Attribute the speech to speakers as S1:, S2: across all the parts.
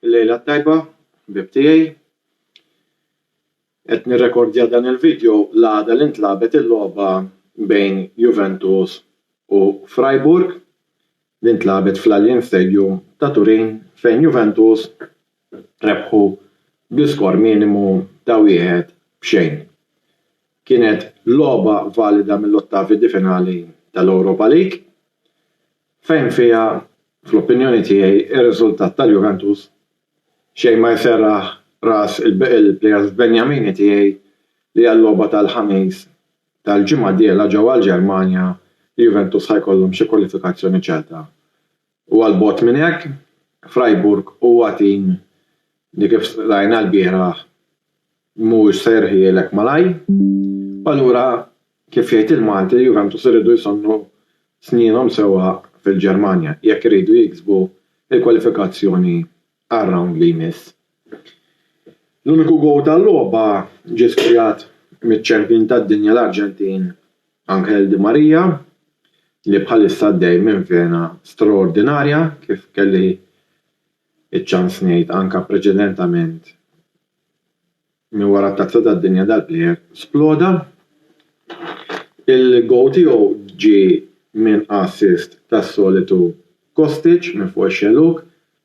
S1: Il-lejla t-tajba, ħbieb tiegħi. Qed nirrekordja dan il-video l-għada li ntlagħbet il-logħba bejn Juventus u Freiburg li ntlagħbet fl-Allianz Stadium ta' Turin fejn Juventus rebħu bl-iskor minimu ta' wieħed b'xejn. Kienet logħba valida mill-ottavi di finali tal-Europa League fejn fiha, fl-opinjoni tiegħi, ir-riżultat tal-Juventus xejn ma jserraħ ras il-plejers benjamini tiegħi li għal-logħba tal-Ħamis tal-ġimgħa d-dieħla ġewwa l-Ġermanja l-Juventus ħa jkollhom xi kwalifikazzjoni ċerta. U għal bogħod minn hekk, Freiburg huwa tim li kif rajna lbieraħ mhuwiex se jirħielek malajr. U allura kif jgħid il-Malti l-Juventus iridu jsonnu snienhom sewwa fil-Ġermanja jekk iridu jiksbu l-kwalifikazzjoni għar-rawnd li jmiss. L-uniku gowl tal-logħba ġie skurjat miċ-champion tad-dinja l-Arġentin Angel Di Maria li bħalissa għaddej minn vena straordinarja kif kelli ċ-ċans ngħid anke preċedentament minn wara t-Tazza tad-Dinja dal-plejer sploda. Il-gowl tiegħu ġie minn assist tas-solitu Kostic minn fuq ix-xellug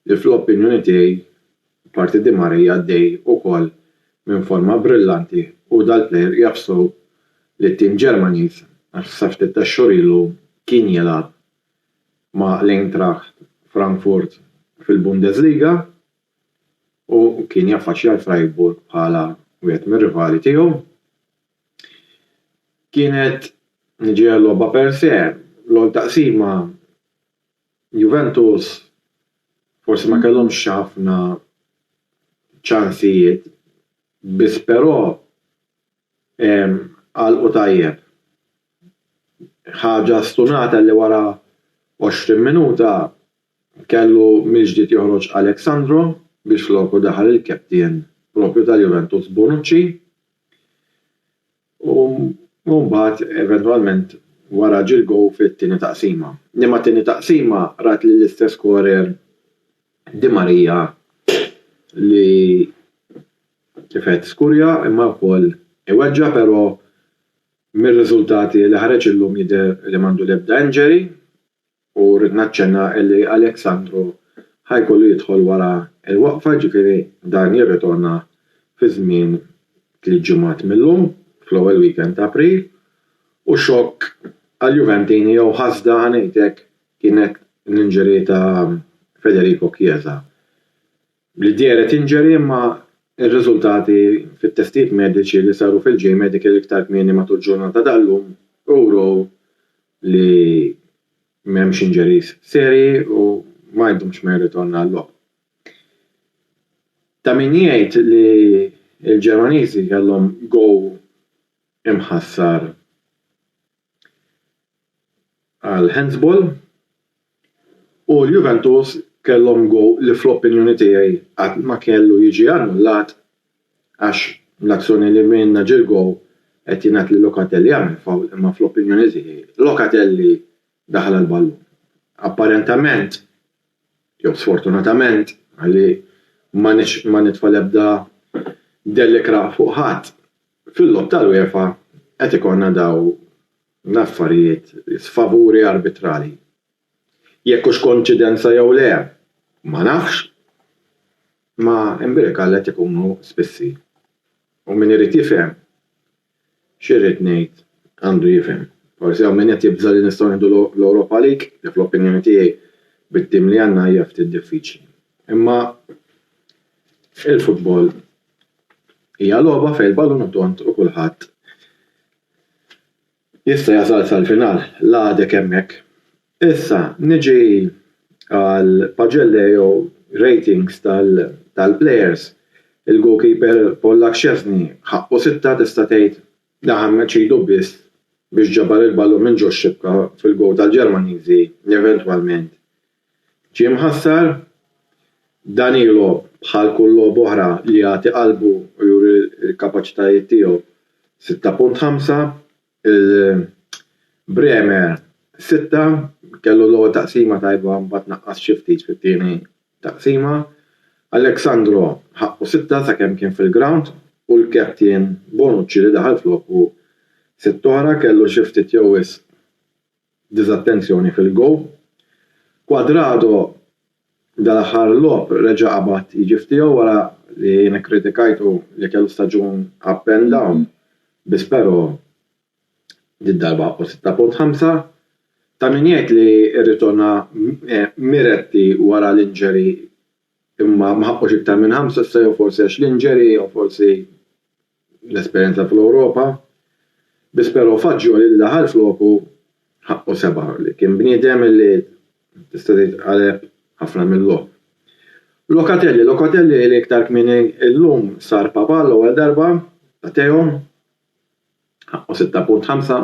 S1: li fl-opinjoni tiegħi parti Di Maria għaddej ukoll minn forma brillanti u dal-plejer jaf sew lit-tim Ġermaniż għax sa ftit tax-xhur ilu kien jilgħab ma' l-Eintracht Frankfurt fil-Bundesliga u kien jaffaċċja l-Freiburg bħala wieħed mir-rivali tiegħu. Kienet, niġi għal-logħba per se, l-ewwel taqsima Juventus forsi ma kellhomx ħafna ċansijiet biss però għalqu tajjeb. Ħaġa stunata li wara 20 minuta kellu mill-ġdid joħroġ Alex Sandro biex floku daħal il-captain propju tal-Juventus Bonucci. U mbagħad eventwalment wara ġie l-goal fit-tieni taqsima. Liema tieni taqsima rat lill-istess skorer Di Maria li kif għedt skurja imma wkoll iweġġa' però mir-riżultati li ħareġ illum jidher li m'għandu l-ebda injury U rrid naċċenna li Alex Sandro ħa jkollu jidħol wara l-waqfa, jiġifieri dan jirritorna fi żmien tliet ġimgħat mil-lum, fl-ewwel weekend ta' April. U xokk għall-Juventini jew ħasda ħa ngħid hekk kienet l-injury ta' Federico Chiesa. Li dehret injury imma r-riżultati fit-testijiet mediċi li saru fil-J Medical iktar kmieni matul ġurnata tal-lum urew li m'hemmx injuries serji u ma jdumx ma jirritorna għal-logħob. Ta' min jgħid li l-Ġermaniżi kellhom goal imħassar għal handsball u l-Juventus kellhom goal li fl-opinjoni tiegħi qatt ma kellu jiġi annullat għax l-azzjoni li minnha ġie l-goal qed jingħad li Locatelli għamel foul imma fl-opinjoni tiegħi Locatelli daħal għall-ballun. Apparentament jew sfortunatament ħalli ma nitfa' l-ebda dell ikrah fuq ħadd, fil-logħob tal-UEFA qed ikollna dawn l-affarijiet sfavuri arbitrali. Jekk hux konċidenza jew le, ma nafx, ma imbierek Alla qed ikunu spissi. U min irid jifhem x'irrid ngħid għandu jifhem. Forsi hawn min qed jibża' li nistgħu nieħdu l-Europa League, li fl-opinjoni tiegħi bit-tim li għandna hija ftit diffiċli. Imma il-futbol hija logħba fejn il-ballun hu tond u kulħadd jista' jasal sal-final, la għadek hemmhekk. Issa niġi għal Pagelle jew Ratings tal-players, il-goalkeeper Pollak Szczesny ħaqqu sitta tista' tgħid daħal meċidu biss biex ġabar il-ballun minn ġox-xibka fil-goal tal-Ġermaniżi li eventwalment ġie mħassar. Danilo bħal kull logħba oħra li jagħti qalbu u juri l-kapaċitajiet tiegħu 6.5. Il-Bremer sitta, kellu l-ewwel taqsima tajba mbagħad naqqas xi ftit fit-tieni taqsima. Alex Sandro ħaqqu sitta sakemm kien fil-grawnd u l-captain Bonucci li daħal floku sitta oħra kellu xi ftit jew wisq diżattenzjoni fil-gowl. Cuadrado dal-aħħar logħob reġa' qabad jiġi f'tiegħu wara li jien ikkritikajtu li kellu staġun up and down biss però did-darba ħaqqu 6.5. Ta' min jgħid li rritorna Miretti wara l-injury imma ma ħaqqux iktar minn ħamsa issa jew forsi għax l-injury jew forsi l-esperjenza fl-Ewropa. Biss però Fagioli li daħal floku ħaqqu sebgħa li kien bniedem li tista' tgħid qaleb ħafna mil-logħob. Locatelli, Locatelli li iktar kmieni llum sar papa l-ewwel darba ta' Theo, ħaqqu 6.5,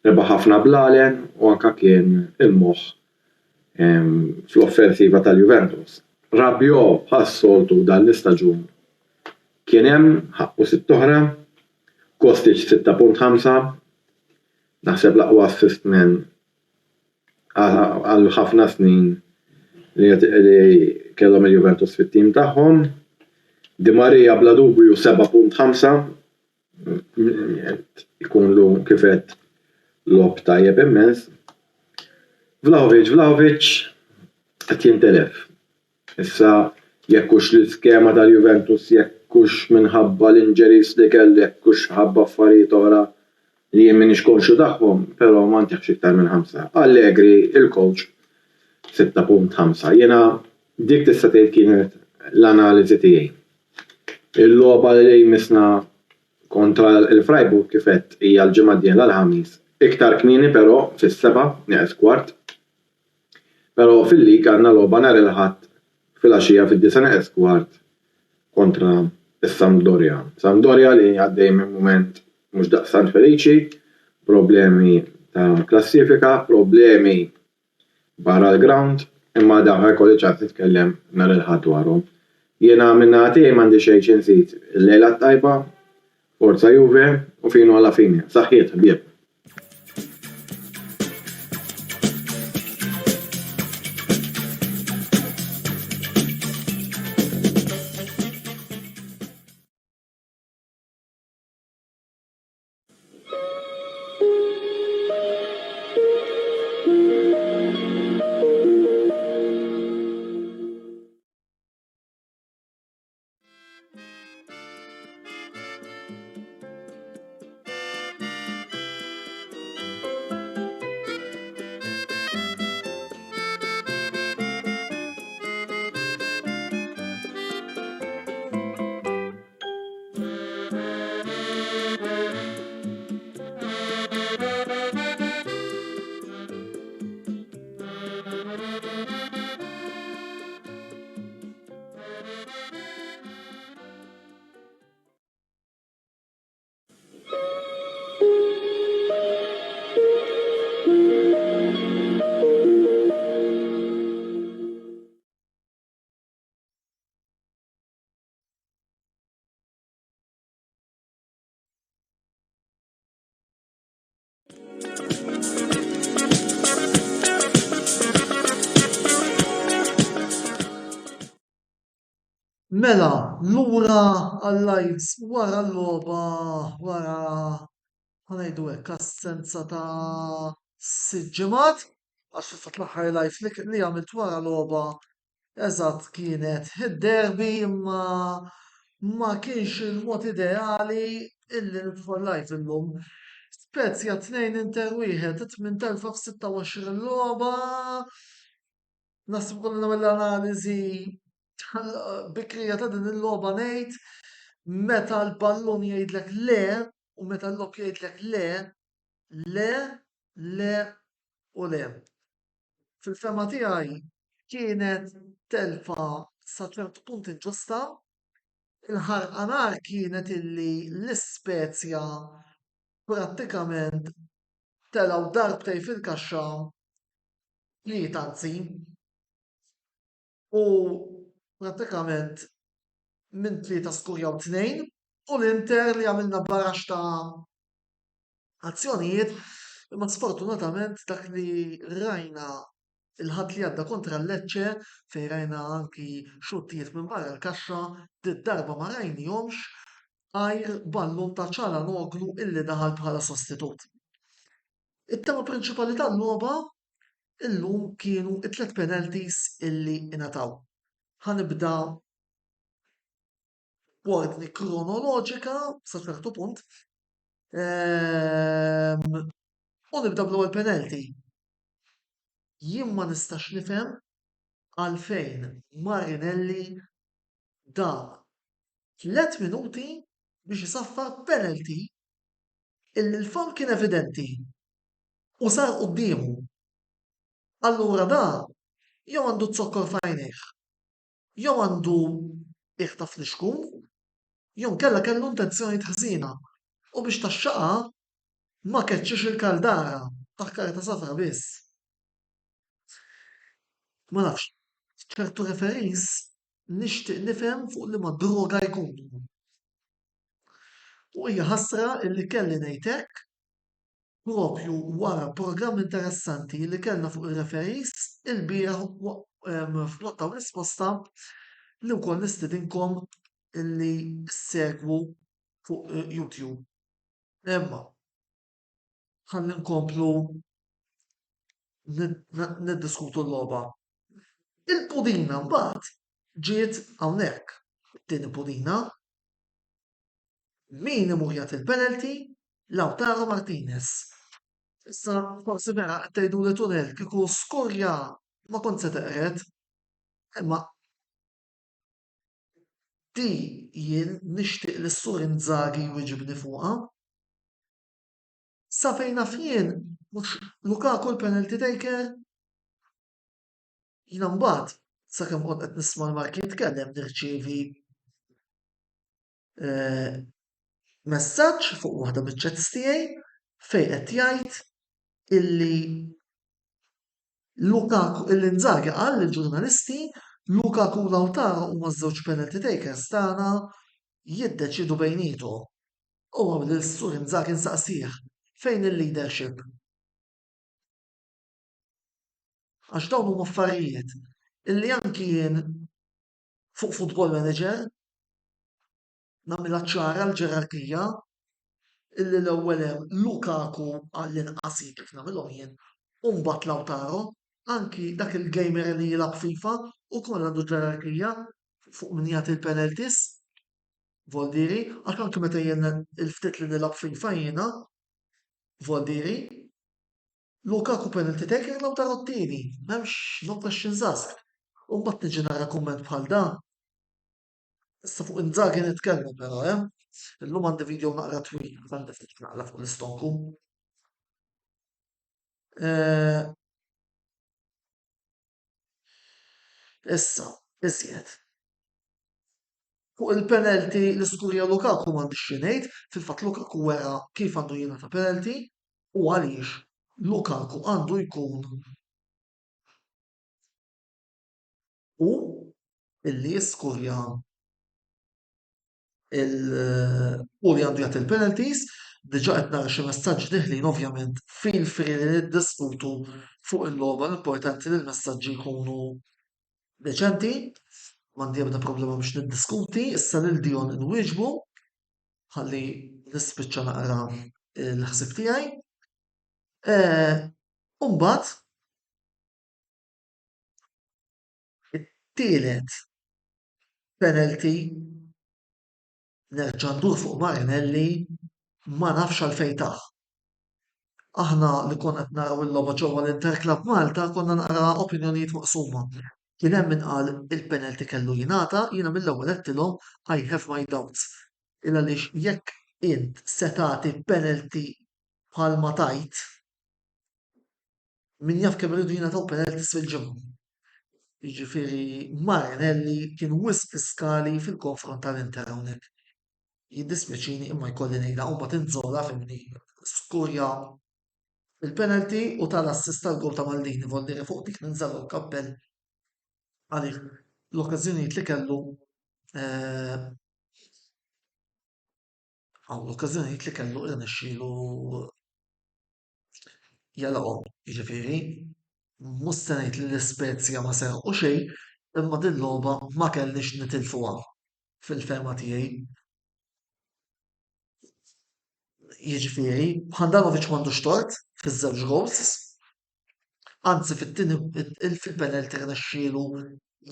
S1: rebaħ ħafna blalen u anke kien il-moħħ fl-offensiva tal-Juventus. Rabiot bħas-soltu dan l-istaġun kien hemm, ħaqqu sitt oħra, Kostic 6.5, naħseb l-aqwa assist man għal ħafna snin li kellhom il-Juventus fit-tim tagħhom. Di Maria bla dubju 7.5, ikunlu kif għedt logħob tajjeb immens. Vlahovic, Vlahovic qed jintelef. Issa jekk hux l-iskema tal-Juventus, jekk hux minħabba l-injuries li kellu, jekk hux ħabba affarijiet oħra li jien m'iniex konxju tagħhom, però ma ntihx iktar minn ħamsa. Allegri, il-coach, 6.5. Jiena dik tista' tgħid kienet l-analiżi tiegħi. Il-logħba li jmissna kontra l-Freiburg kif għedt hija l-ġimgħa d-dieħla l-Ħamis. Iktar kmieni però fis-sebgħa nieqes kwart. Però fil-league għandna logħba nhar il-Ħadd filgħaxija fid-disgħa nieqes kwart kontra s-Sampdoria. Sampdoria li għaddej minn mument mhux daqstant feliċi, problemi ta' klassifika, problemi barra l-grawnd, imma dawn ħa jkolli ċans nitkellem nhar il-Ħadd dwarhom. Jiena min-naħa tiegħi m'għandi xejn xi nżid. Il-lejla t-tajba, Forza Juve u fino alla fine. Saħħiet ħbieb.
S2: Mela, lura għal-lives wara l-logħba wara ħa ngħidu hekk assenza ta' sitt ġimgħat għax fil-fatt l-aħħar live li, li għamilt wara logħba Eżatt kienet id-derby imma ma kienx il-mod ideali illi nidħol live illum. Spezia 2 Inter 1, it-tmien telfa f'26 logħba. Naħseb kollu nagħmel l-analiżi bikrija ta' din il-logħba ngħid meta l-ballun jgħidlek le u meta l-logħob jgħidlek le, le, le u le. Fil-fehma tiegħi kienet telfa sa ċertu punt inġusta. Il-ħarqa nar kienet illi l-Ispezja prattikament telgħu darbtejn fil-kaxxa tlieta anzi u prattikament minn tlieta skurjaw tnejn u l-Inter li għamilna baraxx ta' azzjonijiet imma sfortunatament dak li rajna il-Ħadd li għadda kontra Lecce fejn rajna anki xuttijiet minn barra l-kaxxa did-darba ma rajnihomx għajr ballun ta' Calhanoglu illi daħal bħala sostitut. It-tema prinċipali tal-logħba illum kienu t-tliet penalties illi ingħataw. Ħa nibda b'ordni kronoloġika sa ċertu punt. Ehm, u nibda bl-ewwel penalty. Jien ma nistax nifhem għalfejn Marinelli dam tliet minuti biex isaffar penalty illi l-foul kien evidenti u sar quddiemu. Allura da jew għandu z-zokkor f'għajnejh, jew għandu qiegħ ta' flixkun, jew inkella kellu intenzjonijiet ħżiena u biex tgħaxxaqha ma keċċiex il-Caldara, tah karta safra biss. Ma nafx, ċertu referees nixtieq nifhem fuq liema droga jkunu. U hija ħasra illi kelli ngħid hekk propju wara programm interessanti li kellna fuq ir-referees ilbieraħ f'Lotta u Risposta li wkoll nistidinkom illi ssegwu fuq YouTube. Imma ħalli nkomplu niddiskutu l-logħba. Il-pudina mbagħad ġiet hawnhekk, it-tieni pudina. Min imur jagħti l-penalty? Lautaro Martinez. Issa forsi vera qed tgħiduli Tunel kieku skorja ma kont se teqred. Imma di jien nixtieq li s-Sur Inzaghi jwiġibni fuqha. Sa fejn naf jien mhux Lukaku l-penalty taker? Jiena mbagħad sakemm kont qed nisma' l-Mark jitkellem nirċievi eh, messaġġ fuq waħda miċ-chats tiegħi fejn qed jgħid illi Lukaku illi Inzaghi qal lill-ġurnalisti Lukaku u Lautaro huma ż-żewġ penalty takers tagħna jiddeċiedu bejniethom. U hawn lil Sur Inzaghi nsaqsih fejn il-leadership? Għax dawn huma affarijiet illi anki jien fuq Football Manager nagħmilha ċara l-ġerarkija illi l-ewwel hemm Lukaku għall-inqas jien kif nagħmilhom jien u mbagħad Lautaro, anki dak il-gamer li jilgħab FIFA ukoll għandu ġerarkija fuq min jagħti l-penalties. Voldiri, għax anki meta jien il-ftit li nilgħab FIFA jiena, Voldiri, Lukaku penalty taker Lautaro t-tieni, m'hemmx no questions asked. U mbagħad niġi nara kumment bħal dan. Issa fuq Inzaghi nitkellmu però, eh? Illum għandi video naqra twil, għandi ftit naqra fuq l-istonku. Eh, issa, iżjed. Fuq il-penalty li skurja Lukaku m'għandix xi ngħid, fil-fatt Lukaku wera kif għandu jingħata penalty u għaliex Lukaku għandu jkun hu illi jiskurja il hu li għandu jagħti l-penalties, diġà qed nara xi messaġġi deħlin ovvjament feel free li niddiskutu fuq il-logħba l-importanti li l-messaġġi jkunu deċenti, m'għandi ebda problema biex niddiskuti, issa lil Dion inwieġbu ħalli nispiċċa naqra l-ħsieb tiegħi. Eh, u mbagħad it-tielet penalty nerġa' ndur fuq Marinelli ma nafx għalfejn tah. Aħna li konna qed naraw il-logħba ġewwa l-Inter Club Malta konna naqra opinjonijiet maqsuma. Kien hemm min qal il-penalty kellu jingħata, jiena mill-ewwel għedtilhom I have my doubts. Il għaliex jekk int se tagħti penalty bħalma tajt, min jaf kemm iridu jingħataw penalties fil-ġimgħa. Jiġifieri Marinelli kien wisq fiskali fil-konfront tal-Inter hawnhekk. Jiddispjaċini imma jkolli ngħidha u mbagħad Nzola fimni skurja il-penalty u tal-assist tal-gowl ta' Maldini Voldiri fuq dik ninżallu l-kappell għaliex l-okkażjonijiet li kellu eh, hawn l-okkażjonijiet li kellu irnexxielu jalaqhom. Jiġifieri, mhux se ngħid li l-Ispezja ma serqu xejn, imma din logħba ma kellniex nitilfuha fil-fehma tiegħi. Jiġifieri, Handanovic m'għandux tort fiż-żewġ goals, anzi fit-tieni fil-penalty rnexxielu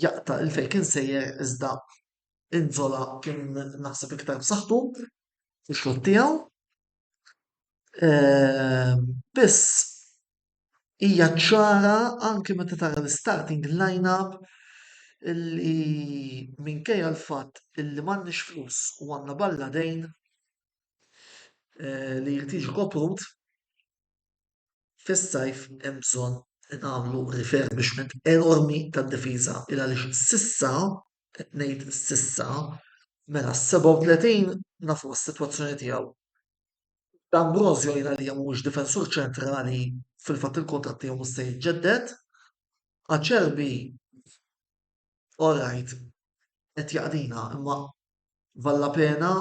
S2: jaqta' il fejn kien sejjer iżda Inzola kien naħseb iktar b'saħħtu fix-xutt tiegħu. Ehm, biss hija ċara anke meta tara l-starting line-up li minkejja l-fatt illi m'għandniex flus u għandna balla dejn eh, li jrid jiġi koprut, fis-sajf hemm bżonn nagħmlu refurbishment enormi tad-difiża il għaliex sissa qed ngħid sissa mela 37 nafu s-sitwazzjoni tiegħu. D'Ambrosio jien għalija mhuwiex difensur ċentrali fil-fatt il-kuntratt tiegħu mhux se jiġġedded. Acerbi all right qed jaqdina imma valla pena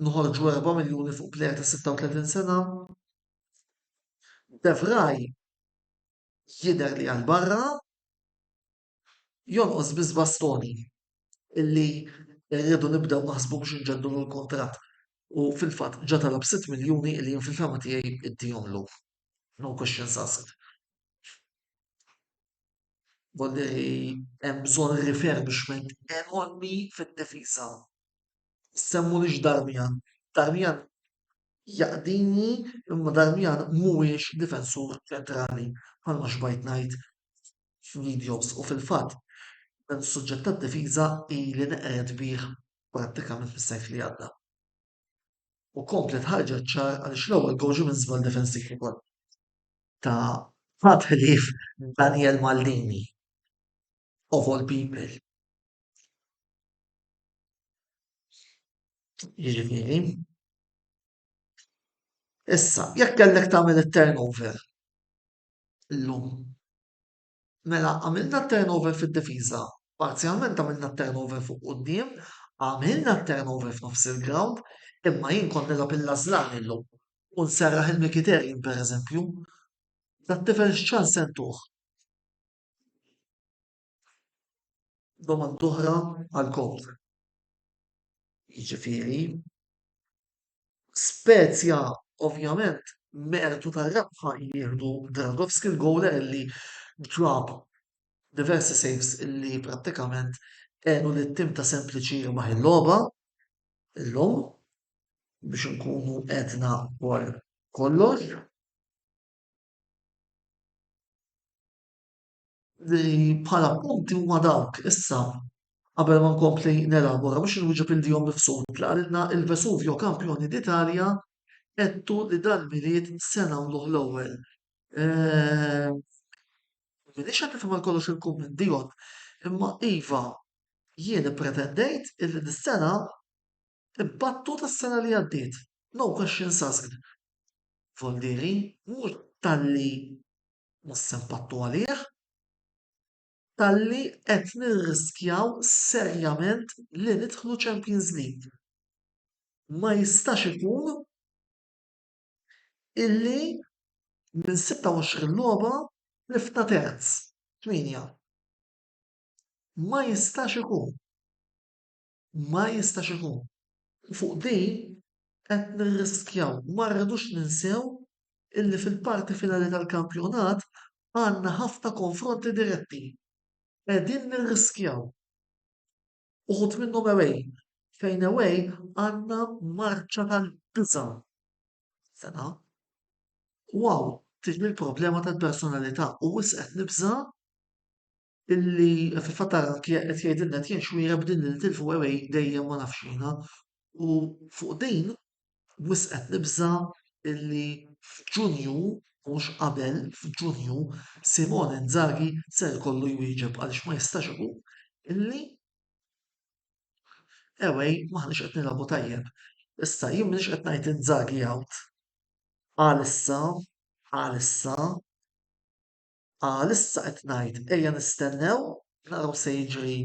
S2: noħorġu 4 miljuni fuq plejer ta' 36 sena. De Vrij jidher li għal barra Jonqos biss Bastoni illi rridu nibdew naħsbu biex inġeddulu l-kuntratt u fil-fatt ġa talab 6 miljuni illi jien fil-fehma tiegħi iddihomlu. No questions asked. Volli hemm bżonn refurbishment enormi fid-difiża. Semmulix Darmian. Darmian jaqdini imma Darmian mhuwiex difensur ċentrali bħalma xbajt ngħid f'videos u fil-fatt dan is-suġġett tad-difiża ili neqred bih prattikament mis-sajf li għadda. U komplet ħarġet ċar għaliex l-ewwel gowl ġie minn żball difensiv ukoll ta' ħadd ħlief Daniel Maldini of all people. Jiġifieri. Issa, jekk kellek tagħmel it-turnover illum. Mela għamilna turnover fid-difiża, parzjalment għamilna turnover fuq quddiem, għamilna turnover f'nofs il-ground, imma jien kont nilgħab il-Lażlan illum u nserraħ il-Mkhitaryan pereżempju. Dat-tifel x'ċans se ntuh? Domanda oħra għall-coach. Jiġifieri, Spezia ovvjament mertu tar-rebħa jieħdu Dragowski l-gowler li ġab diversi saves li prattikament għenu lit-tim ta' Sempliċi jirbaħ il-logħba illum biex inkunu għedna dwar kollox. Li bħala punti huma dawk. Issa, qabel ma nkompli nelabora biex inwieġeb lil Dion Mifsud li qalilna il-Vesuvio Campioni d'Italia għedtu li dal-Milied se nagħmluh l-ewwel. Ehm, M'iniex qed nifhem għal kollox il-kumment Dion, imma iva jien ippretendejt illi dis-sena inpattu tas-sena li għaddiet. No questions asked. Voldieri, mhux talli mhux se npattu għalih, talli qed nirriskjaw serjament li nidħlu Champions League. Ma jistax ikun illi minn 26 logħba tlifna terz, tmienja. Ma jistax ikun. Ma jistax ikun. U fuq din qed nirriskjaw. Ma rridux ninsew illi fil-parti finali tal-kampjonat għandna ħafna konfronti diretti. Qegħdin nirriskjaw. Uħud minnhom away, fejn away għandna marċa tal-biża' sena. U hawn tiġi l-problema tal-personalità u wisq qed nibża' illi fil-fatt tara qed jgħidilna qed jgħix wieħed b'din li nitilfu away dejjem ma nafx jiena. U fuq din wisq qed nibża' illi f'Ġunju. mhux qabel f'Ġunju Simone Inzaghi ser ikollu jwieġeb għaliex ma jistax ikun illi away m'aħniex qed nilagħbu tajjeb. Issa jien m'iniex qed ngħid Inzaghi out għalissa, għalissa, għalissa qed ngħid ejja nistennew naraw se jiġri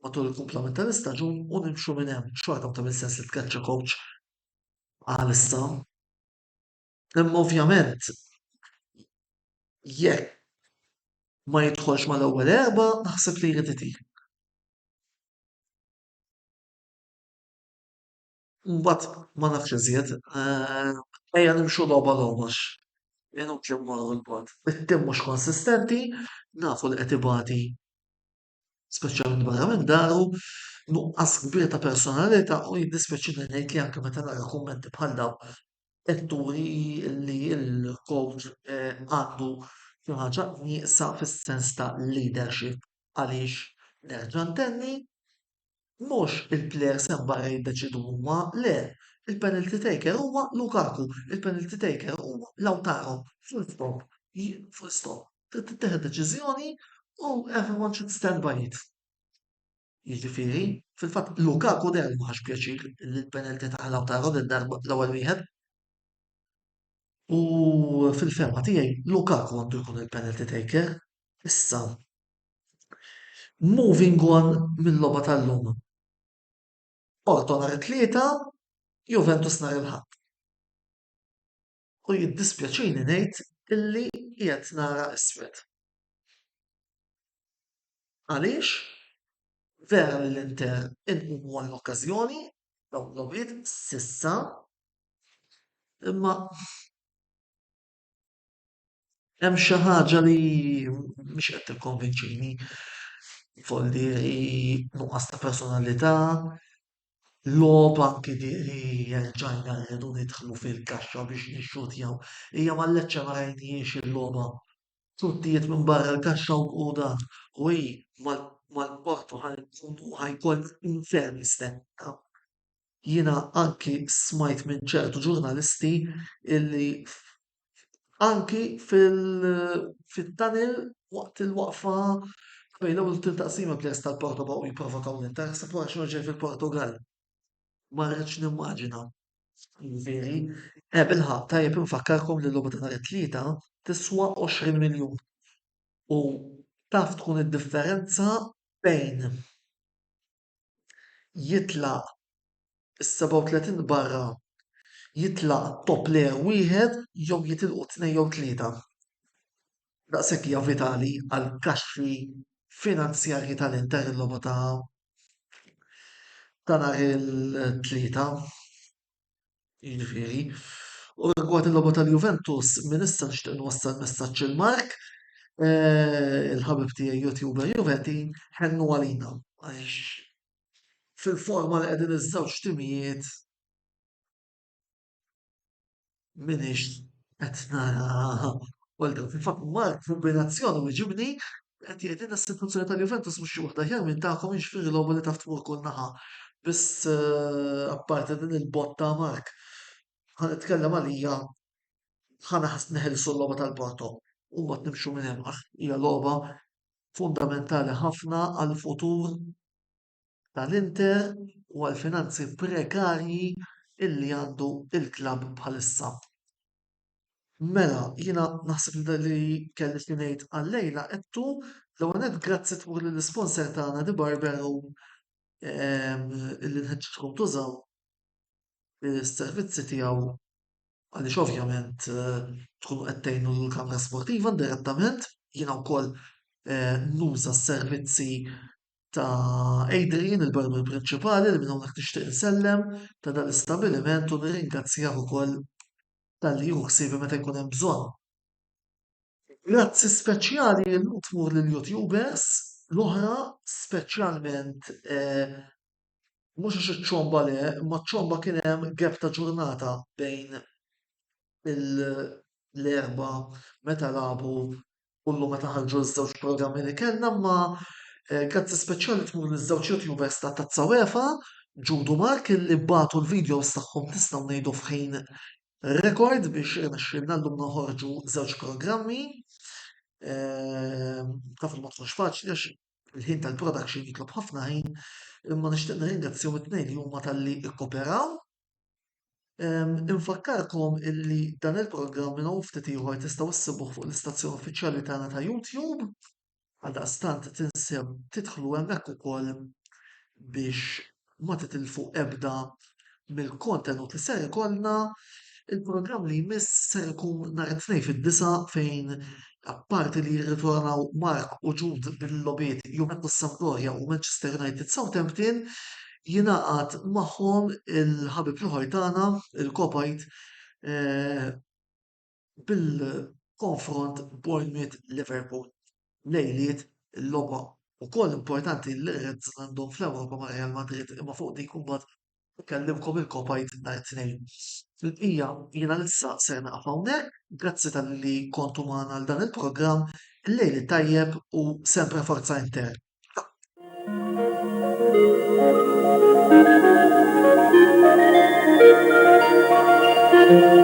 S2: matul il-kumplament tal-istaġun u nimxu minn hemm. Xorta ma tagħmel sens li tkeċċi coach għalissa. Imma ovvjament jekk ma jidħolx mal-ewwel erbgħa naħseb li jrid itir. Mbagħad ma nafx iżjed, eh, ejja nimxu logħba logħba inutli mmorru l-bogħod. It-tim mhux konsistenti, nafu li qed ibati speċjalment barra minn daru, nuqqas kbir ta' personalità u jiddispjaċini ngħid li anke meta nara kummenti bħal dawn qed turi li l-coach eh, għandu xi ħaġa nieqsa fis-sens ta' leadership għaliex nerġa' ntenni mhux il-plejers hemm barra jiddeċidu huma, le, il-penalty taker huwa Lukaku, il-penalty taker huwa Lautaro, full stop, full stop. Trid tittieħed deċiżjoni u everyone should stand by it. Jiġifieri, fil-fatt Lukaku deher li ma ħax pjaċir li l-penalty ta' Lautaro darba l-ewwel wieħed. U fil-fehma tiegħi Lukaku għandu jkun il-penalty taker. Issa, moving on mill-logħba tal-lum. Porto nhar it-Tlieta, Juventus nhar il-Ħadd. U jiddispjaċini ngħid illi qiegħed nara iswed. Għaliex? Vera li l-Inter inqumu għall-okkażjoni dawn l-logħbiet s'issa, imma hemm xi ħaġa li mhix qed tikkonvinċini. Foldi nuqqas ta' personalità, logħob anki li erġajna rridu nidħlu fil-kaxxa biex nixxutjaw. Hija mal-Lecce ma rajnihiex il-logħba. Xuttijiet minn barra l-kaxxa u dan. U hi mal-Porto ħa nkunu ħa jkollna infern jistenna. Jiena anki smajt minn ċertu ġurnalisti illi anki fil-tunnel waqt il-waqfa bejn l-ewwel u t-tieni taqsima players tal-Porto baqgħu jipprovokaw l-Inter, ħseb wara x'inhu ġej fil-Portugall. Ma rridx nimmaġina. Jiġifieri, eh bilħaqq tajjeb infakkarkom li l-logħba ta' nhar it-Tlieta tiswa 20 miljun u taf tkun id-differenza bejn jitlaq is-37 barra jitlaq top player wieħed jew jitilqu tnejn jew tlieta. Daqshekk hija vitali għall-kaxxi finanzjarji tal-Inter il-logħba ta' ta' nhar il-Tlieta. Jiġifieri. U rigward il-logħba tal-Juventus, minn issa nixtieq nwassal messaġġ il Mark, eh, il-ħabib tiegħi YouTuber Juventin, ħennu għalina. Għaliex fil-forma li qegħdin iż-żewġ timijiet minix qed nara Walter. Fil-fatt Mark kombinazzjoni wiġibni qed jgħidilna s-sitwazzjoni tal-Juventus mhux xi waħda aħjar minn tagħkom jiġifieri logħba li taf tmur kull naħa. Biss eh, apparti din il-botta Mark, ħa nitkellem għalija ħa neħilsu l-logħba tal-Porto u mbagħad nimxu minn hemm għax hija logħba fundamentali ħafna għall-futur tal-Inter u għall-finanzi prekarji illi għandu il-klabb bħalissa. Mela, jiena naħseb li kelli xi ngħid għal-lejla għedtu l-ewwel nett grazzi tmur lill-isponsor tagħna The Barber Room ehm, illi nħeġġitkom tużaw is-servizzi tiegħu għaliex ovvjament eh, tkunu qed tgħinu l-kamra sportiva indirettament, jiena wkoll eh, nuża s-servizzi ta' Adrian, il-barber prinċipali li minn hawnhekk nixtieq insellem ta' dan l-istabbiliment u nirringrazzjah ukoll talli jieħu ħsiebi meta jkun hemm bżonn. Grazzi speċjali llum tmur lill-YouTubers l-oħra speċjalment eh, mhux għax iċ-ċomba le, imma ċ-ċomba kien hemm gap ta' ġurnata bejn l-Erbgħa meta lagħbu u llum meta ħarġu ż-żewġ programmi li kellna imma eh, grazzi speċjali tmur liż-żewġ YouTubers ta' Tazza UEFA, Jude u Mark illi bagħtu l-videos tagħhom nistgħu ngħidu f'ħin rekord biex irnexxielna llum noħorġu żewġ programmi. Ehm, taf li ma tkunx faċli għax il-ħin tal-production jitlob ħafna ħin, imma nixtieq nirringrazzjahom it-tnejn li huma talli ikkoperaw. Ehm, infakkarkom illi dan il-programm minn hawn ftit ieħor tistgħu issibuh fuq l-istazzjon uffiċjali tagħna ta' YouTube. Għaldaqstant tinsew tidħlu hemmhekk ukoll biex ma titilfu ebda mill-kontenut li ser ikollna. Il-programm li jmiss ser ikun nhar it-Tnejn fid-disgħa fejn apparti li jirritornaw Mark u Jude bil-logħbiet Juventus Sampdoria u Manchester United Southampton, jingħaqad magħhom il-ħabib l-ieħor tagħna, il-Kopajt, eh, bil-konfront Bournemouth-Liverpool lejliet il-logħba wkoll importanti li r-Reds għandhom fl-Ewropa ma' Real Madrid imma fuq dik imbagħad ikellimkom il-Kopajt nhar it-Tnejn. Fil-bqija jiena issa ser naqaf hawnhekk, grazzi talli kontu magħna għal dan il-programm, il-lejl it-tajjeb u sempre Forza Inter. Ciao.